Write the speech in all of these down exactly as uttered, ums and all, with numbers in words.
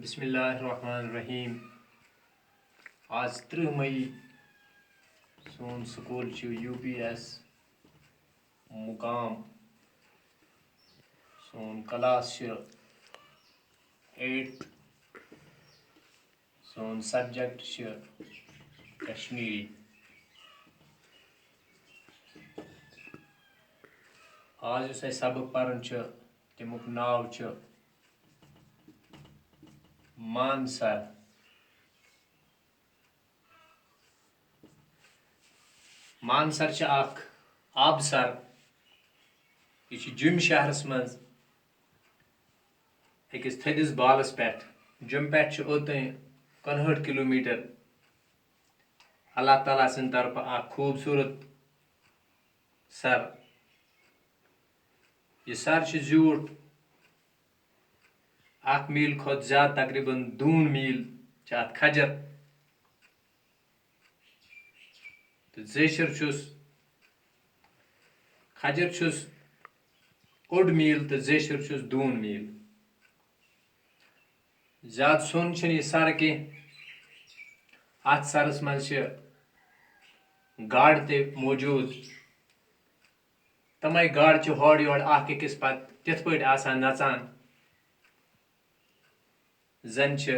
بسم اللہ الرحمن الرحیم۔ آز ترٕہ مئی۔ سون سکول چھُ یو پی ایس مقام۔ سون کلاس چھُ ایٹتھ۔ سون سبجیکٹ چھُ کشمیری۔ آز یُس اَسہِ سبق پرُن چھُ، تَمیُک ناو چھُ مانسر۔ مانسر چھِ اکھ آبہٕ سر۔ یہِ چھِ جوٚمہِ شہرس منٛز أکِس تھٔدِس بالس پٮ۪ٹھ۔ جوٚمہِ پٮ۪ٹھ چھِ اوٚت تام کُنہٲٹھ کلوٗمیٹر۔ اللہ تعالیٰ سٕنٛدِ طرفہٕ اکھ خوٗبصوٗرت سر۔ یہِ سر چھُ زیوٗٹھ اکھ میٖل کھۄتہٕ زیادٕ، تقریباً دوٗن میٖل چھِ اتھ کھجر۔ تہٕ زیچھر چھُس، کھجر چھُس اوٚڑ میٖل تہٕ زیچھر چھُس دوٗن میٖل۔ زیادٕ سرٛوٚن چھُنہٕ یہِ سر کینٛہہ۔ اتھ سرس منٛز چھِ گاڈٕ تہِ موجود۔ تِمے گاڈٕ چھِ ہورٕ یورٕ اکھ أکِس پتہٕ تِتھ پٲٹھۍ آسان نژان، زن چھِ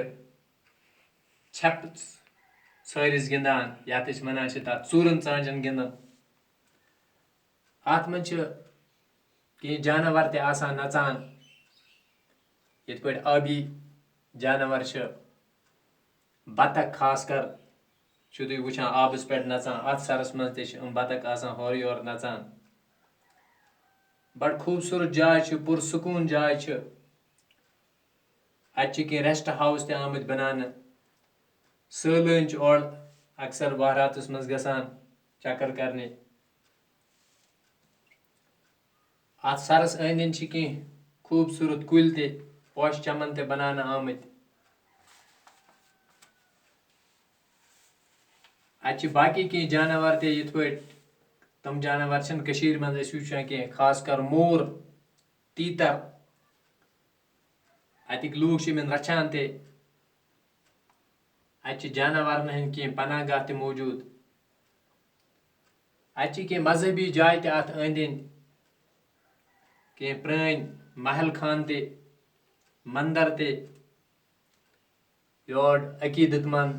ژھٮ۪پہٕ ژھٲرِس گِنٛدان، یتھ أسۍ ونان چھِ تتھ ژوٗرن ژانٛجن گِنٛدُن۔ اتھ منٛز چھِ کینٛہہ جانور تہِ آسان نژان، یِتھ پٲٹھۍ آبی جانور چھِ۔ بطخ خاص کر چھِو تُہۍ وٕچھان آبَس پٮ۪ٹھ نَژان، اَتھ سَرَس منٛز تہِ چھِ یِم بطخ آسان ہورٕ یورٕ نَژان۔ بَڑٕ خوٗبصوٗرت جاے چھِ، پُرسکوٗن جاے چھِ۔ اَتہِ چھِ کینٛہہ rest house تہِ آمٕتۍ بَناونہٕ۔ سٲلٲنۍ چھِ اورٕ اَکثر وَہراتَس منٛز گژھان چَکَر کَرنہِ۔ اَتھ سَرَس أنٛدۍ أنٛدۍ چھِ کینٛہہ خوٗبصوٗرت کُلۍ تہِ، پوشہٕ چَمَن تہِ بَناونہٕ آمٕتۍ۔ اَتہِ چھِ باقٕے کینٛہہ جاناوار تہِ، یِتھ پٲٹھۍ تِم جاناوار چھِنہٕ کٔشیٖرِ منٛز أسۍ وٕچھان کینٛہہ، خاص کر مور، تیٖتر۔ اَتِکۍ لوٗکھ چھِ یِمَن رَچھان تہِ۔ اَتہِ چھِ جاناوارَن ہٕنٛدۍ کینٛہہ پناہ گاہ تہِ موٗجوٗد۔ اَتہِ چھِ کینٛہہ مذہبی جایہِ تہِ اَتھ أنٛدۍ أنٛدۍ، کینٛہہ پرٛٲنۍ محل خان تہِ، مندر تہِ، یور عقیٖدت مند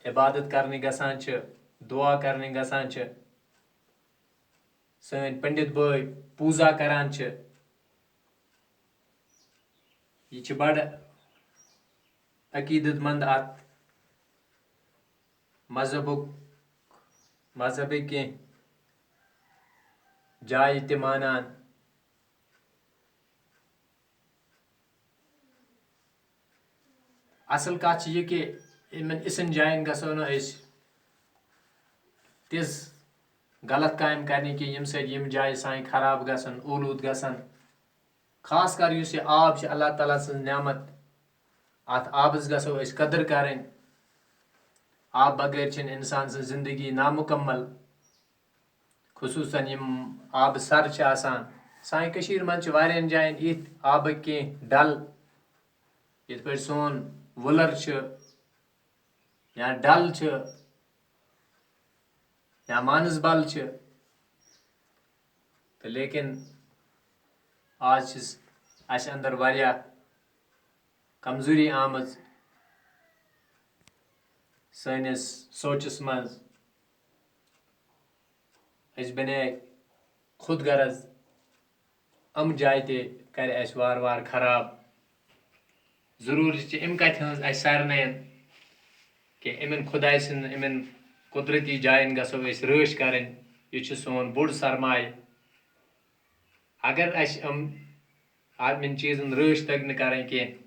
عبادت کرنہِ گژھان چھِ، دُعا کرنہِ گژھان چھِ۔ سٲنۍ پنڈت بٲے پوٗزا کران چھِ۔ یہِ چھِ بڑٕ عقیٖدت مند اَتھ مذہبُک، مذہبٕکۍ کینٛہہ جایہِ تہِ مانان۔ اصل کتھ چھِ یہِ کہِ یِمن، یِژھن جاین گژھو نہٕ أسۍ تِژھ غلط کامہِ کرنہِ کینٛہہ، ییٚمہِ سۭتۍ یِم جایہِ سانہِ خراب گژھن، اولوٗد گژھن۔ خاص کر یُس یہِ آب چھِ، اللہ تعالیٰ سٕنٛز نعمت، اَتھ آبس گژھو أسۍ قدٕر کرٕنۍ۔ آب بغٲر چھِنہٕ انسان سٕنٛز زندگی نامُکمل۔ خصوٗصاً یِم آبہٕ سر چھِ آسان، سانہِ کٔشیٖرِ منٛز چھِ واریاہن جاین یِتھۍ آبٕکۍ کینٛہہ ڈل، یِتھ پٲٹھۍ سون وُلر چھُ، یا ڈل چھُ، یا مانسبل چھُ۔ تہٕ لیکن آز چھِ اَسہِ اندر واریاہ کمزوری آمٕژ سٲنِس سونچس منٛز۔ أسۍ بنے خود غرض، یِم جایہِ تہِ کرِ اَسہِ وارٕ وارٕ خراب۔ ضروٗری چھِ اَمہِ کَتھِ ہٕنٛز اَسہِ سارنٕے کہِ یِمن خۄداے سٕنٛدِ، یِمن قۄدرٔتی جاین گژھو أسۍ رٲچھ کرٕنۍ۔ یہِ چھُ سون بوٚڑ سرمایہِ۔ اگر اَسہِ یِم، یِمن چیٖزن رٲچھ تَگہِ نہٕ کرٕنۍ کینٛہہ،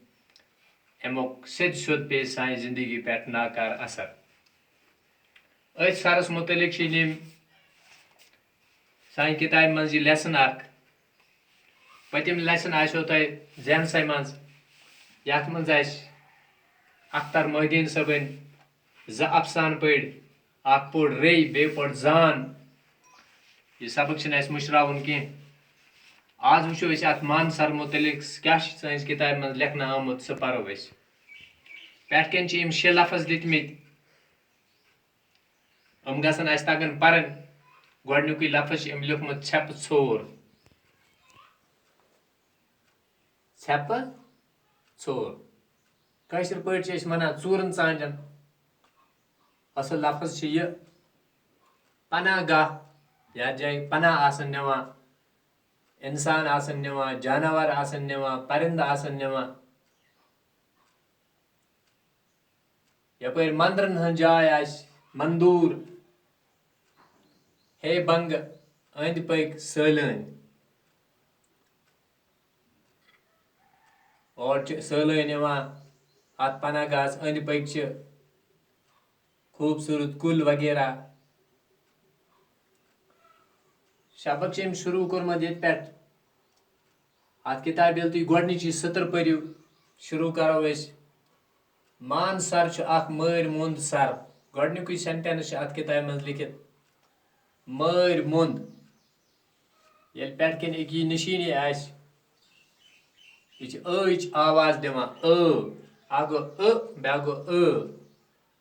اَمیُک سیوٚد سیوٚد پیٚیہِ سانہِ زندگی پٮ۪ٹھ ناکار اثر۔ أتھۍ سرس مُتعلق چھِ یِم سانہِ کِتابہِ منٛز یہِ lesson اکھ۔ پٔتِم lesson آسیو تۄہہِ ذہنسٕے منٛز، یَتھ منٛز اَسہِ اختر محی الدیٖن صٲبٕنۍ زٕ افسانہٕ پٔرۍ، اکھ پوٚر رے، بیٚیہِ پوٚر زان۔ یہِ سبق چھُنہٕ اَسہِ مٔشراوُن کینٛہہ۔ آز وٕچھو أسۍ اَتھ مانسر مُتعلِق کیٛاہ چھُ سٲنِس کِتابہِ منٛز لیکھنہٕ آمُت، سُہ پَرو أسۍ۔ پٮ۪ٹھ کَنۍ چھِ یِم شےٚ لفظ دِتمٕتۍ، یِم گژھن اَسہِ تَگٕنۍ پَرٕنۍ۔ گۄڈٕنیُکُے لفظ چھُ أمۍ لیوٗکھمُت ژھٮ۪پہٕ ژھور۔ ژھٮ۪پہٕ ژھور۔ کٲشِر پٲٹھۍ چھِ أسۍ وَنان ژوٗرَن ژانٛجَن۔ اَصٕل لفظ چھُ یہِ پناہ گاہ، یَتھ جایہِ پناہ آسَن نِوان، اِنسان آسَن نِوان، جاناوار آسَن نِوان، پرندٕ آسَن نِوان۔ یَپٲرۍ مَندرَن ہٕنٛز جاے آسہِ مَندوٗر، ہے بنٛگہٕ، أنٛدۍ پٔکۍ سٲلٲنۍ۔ اور چھِ سٲلٲنۍ یِوان اَتھ پناہ گاہَس أنٛدۍ پٔکۍ، چھِ خوٗبصوٗرت کُلۍ وغیرہ۔ سبق چھِ أمۍ شروٗع کوٚرمُت ییٚتہِ پٮ۪ٹھ۔ اَتھ کِتابہِ ییٚلہِ تُہۍ گۄڈٕنِچی سطر پٔرِو، شروٗع کَرو أسۍ۔ مانسر چھُ اَکھ مٲرۍ موٚنٛد سر۔ گۄڈٕنیُکُے sentence چھُ اَتھ کِتابہِ منٛز لیکھِتھ، مٲرۍ موٚنٛد۔ ییٚلہِ پٮ۪ٹھ کِنۍ أکہِ یہِ نِشٲنی آسہِ، یہِ چھِ ٲ ہٕچ آواز دِوان، ٲ۔ اَکھ گوٚو ٲ، بیٛاکھ گوٚو ٲ۔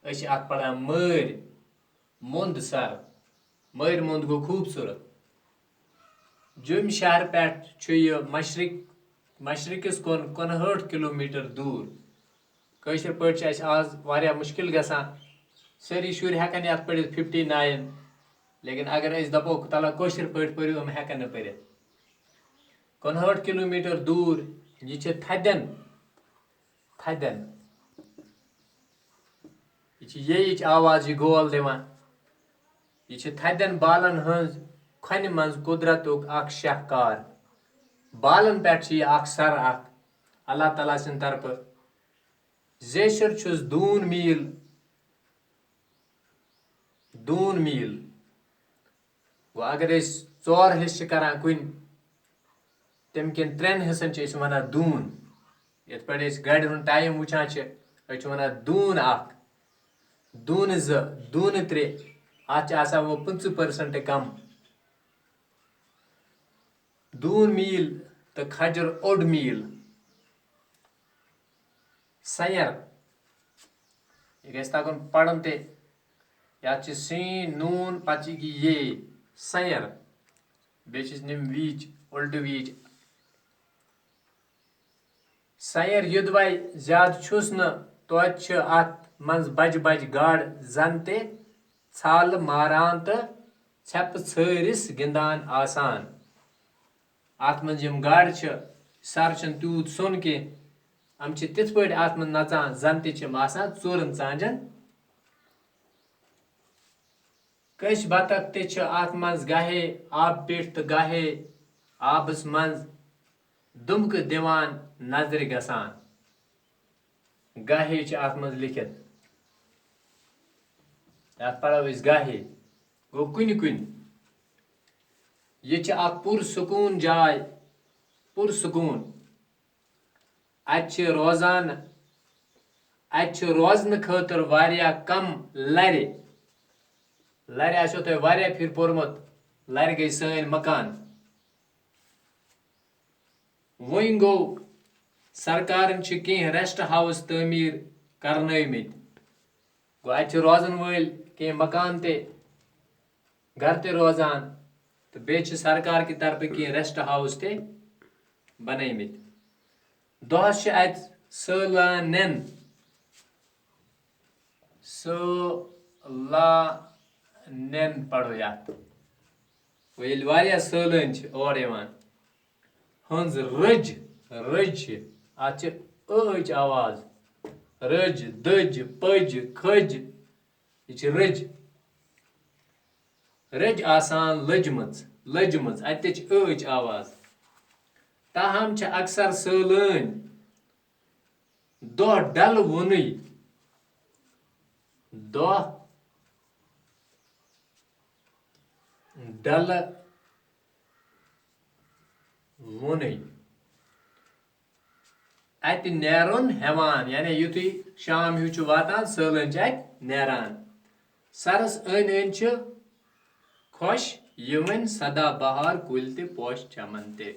أسۍ چھِ اَتھ پَران مٲرۍ موٚنٛد سر۔ مٲرۍ موٚنٛد گوٚو خوٗبصوٗرت۔ جوٚمہِ شہرٕ پٮ۪ٹھ چھُ یہِ مشرق، مشرقس کُن کُنہٲٹھ کلوٗمیٹر دوٗر۔ کٲشِر پٲٹھۍ چھِ اَسہِ آز واریاہ مُشکِل گژھان۔ سٲری شُرۍ ہٮ۪کَن یَتھ پٔرِتھ فِفٹی ناین، لیکن اگر أسۍ دَپو، "تَلہ کٲشِر پٲٹھۍ پٔرِو"، یِم ہٮ۪کَن نہٕ پٔرِتھ۔ کُنہٲٹھ کلوٗمیٹر دوٗر، یہِ چھِ تھدٮ۪ن، تھدٮ۪ن۔ یہِ چھِ یے یِچ آواز یہِ گول دِوان۔ یہِ چھِ تھدٮ۪ن بالَن ہٕنٛز کھۄنہِ منٛز قۄدرتُک اکھ شاہکار۔ بالَن پٮ۪ٹھ چھِ یہِ اکھ سر اکھ اللہ تعالیٰ سٕنٛدِ طرفہٕ۔ زیچھر چھُس دوٗن میٖل، دوٗن میٖل۔ گوٚو، اگر أسۍ ژور حصہٕ چھِ کران کُنہِ، تَمہِ کِنۍ ترٛٮ۪ن حصن چھِ أسۍ وَنان دوٗن۔ یِتھ پٲٹھۍ أسۍ گاڑِ ہُنٛد time وٕچھان چھِ، أسۍ چھِ وَنان دوٗن اکھ، دوٗنہٕ زٕ، دوٗنہٕ ترٛےٚ۔ اَتھ چھِ آسان وۄنۍ پٕنٛژٕہ percent کم۔ دوٗن میٖل تہٕ کھجر اوٚڑ میٖل۔ سَیر۔ یہِ گژھِ تَگُن پَرُن تہِ۔ یَتھ چھِ سین، نوٗن، پَتہٕ چھِ یہِ یے۔ سَیر۔ بیٚیہِ چھِس نِم ویٖچ، اُلٹہٕ ویٖچ۔ سَیر یوٚدوَے زیادٕ چھُس نہٕ، توتہِ چھِ اَتھ منٛز بَجہِ بَجہِ گاڈٕ زَن تہِ ژھالہٕ ماران تہٕ ژھٮ۪پہٕ ژھٲرِس گِنٛدان آسان۔ اَتھ منٛز یِم گاڈٕ چھِ، سَر چھِنہٕ تیوٗت سوٚن کینٛہہ۔ یِم چھِ تِتھ پٲٹھۍ اَتھ منٛز نَژان، زَن تہِ چھِ یِم آسان ژورَن ژانٛجَن۔ کٔسۍ بطخ تہِ چھِ اَتھ منٛز گاہے آبہٕ پیٚٹھۍ تہٕ گاہے آبَس منٛز دُمکہٕ دِوان نظرِ گژھان۔ گاہے چھِ اَتھ منٛز لیٚکھِتھ۔ یَتھ پَرو أسۍ گاہے۔ گوٚو کُنہِ کُنہِ۔ یہِ چھِ اَکھ پُرسکوٗن جاے، پُرسکوٗن۔ اَتہِ چھِ روزان، اَتہِ چھِ روزنہٕ خٲطرٕ واریاہ کَم لَرِ۔ لَرِ آسیو تۄہہِ واریاہ پھِرِ پوٚرمُت، لَرِ گٔے سٲنۍ مکان۔ وۄنۍ گوٚو، سرکارن چھِ کینٛہہ rest house تعمیٖر کرنٲومٕتۍ۔ گوٚو، اَتہِ چھِ روزن وٲلۍ کینٛہہ مکان تہِ، گرٕ تہِ روزان، تہٕ بیٚیہِ چھِ سرکار کہِ طرفہٕ کینٛہہ rest house تہِ بنٲومٕتۍ۔ دۄہس چھِ اَتہِ سٲلانٮ۪ن، سٲلانٮ۪ن پَرو یَتھ۔ وۄنۍ ییٚلہِ واریاہ سٲلٲنۍ چھِ اور یِوان، ہٕنٛز رٔج، رٔج چھِ، اَتھ چھِ ٲج آواز۔ رٔج، دٔج، پٔج، کھٔج، یہِ چھِ رٔج۔ رٔج آسان لٔجمٕژ، لٔجمٕژ، اَتہِ تہِ چھِ ٲج آواز۔ تاہم چھِ اکثر سٲلٲنۍ دۄہ ڈلہٕ وُنُے، دۄہ ڈلہٕ وُنُے اَتہِ نیرُن ہٮ۪وان، یعنی یُتھُے شام ہیوٗ چھُ واتان، سٲلٲنۍ چھِ اَتہِ نیران۔ سرس أنٛدۍ أنٛدۍ چھِ خۄش یِوٕنۍ سدا بہار کُلۍ تہِ پوشہِ چمن تہِ۔